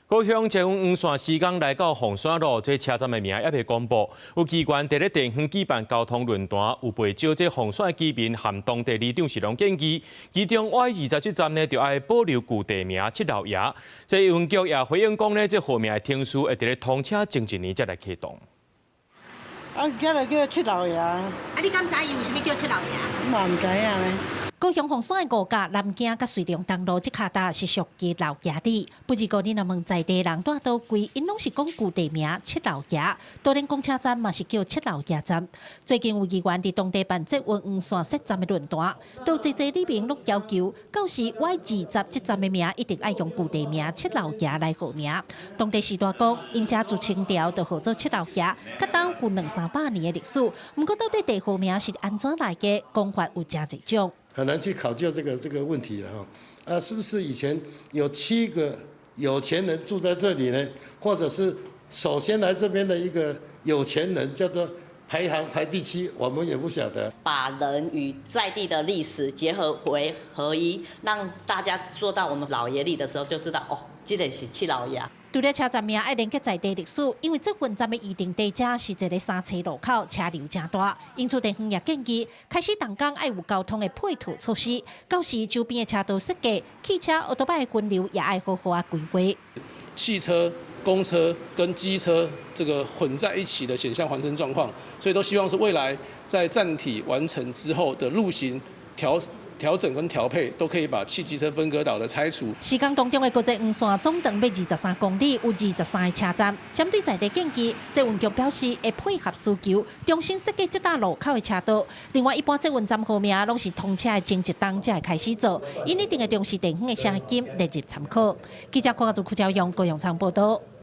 高雄捷運黃線施工來到鳳山路，這車站的名猶未公布。有機關佇咧地方舉辦交通論壇，有袂少這鳳山的居民和當地里長是攏建議，其中 Y 二十這站呢，就愛保留舊地名七老爺。這運局也回應講呢，這號名的程序會佇咧通車前一年才來啟動。啊，這个叫七老爺。啊，你敢知伊為啥物叫七老爺？嘛毋知影呢。高雄鳳山的五甲、南京佮瑞隆東路這跤達是屬於老爺里。不過你若問在地人蹛佗位，𪜶攏是講舊地名七老爺。桃園公車站嘛是叫七老爺站。最近有議員佇當地辦捷運黃線設站的論壇，都濟濟里民攏要求，到時 Y 二十這站的名一定愛用舊地名七老爺來號名。當地序大講，𪜶遮自清朝就號做七老爺，佮當有兩三百年的歷史。毋過到底地號名是按怎來的，講法有誠濟種。很難去考究這個問題了哈，啊，是不是以前有七個有錢人住在這裡呢？或者是首先來這邊的一個有錢人叫做排行排第七，我們也不曉得。把人與在地的歷史結合為合一，讓大家坐到我們老爺里的時候就知道，哦，這個是七老爺。除了車站名愛連結在地歷史，因為這份站的預定地遮是一個三岔路口，車流誠大，因此地方也建議開始動工愛有交通的配套措施，到時周邊的車道設計、汽車、歐多擺的分流也愛好好仔規劃。汽車、公車跟機車這個混在一起的險象環生狀況，所以都希望是未來在站體完成之後的路型調整跟調配都可以把汽機車分隔島的拆除。施工當中的國際黃線總長欲23公里，有23個車站。針對在地建議，捷運局表示會配合需求，重新設計這搭路口的車道。另外，一般捷運站號名攏是通車的前一冬才會開始做，𪜶一定會重視地方的聲音列入參考。記者郭家祖、邱朝陽、高雄場報道。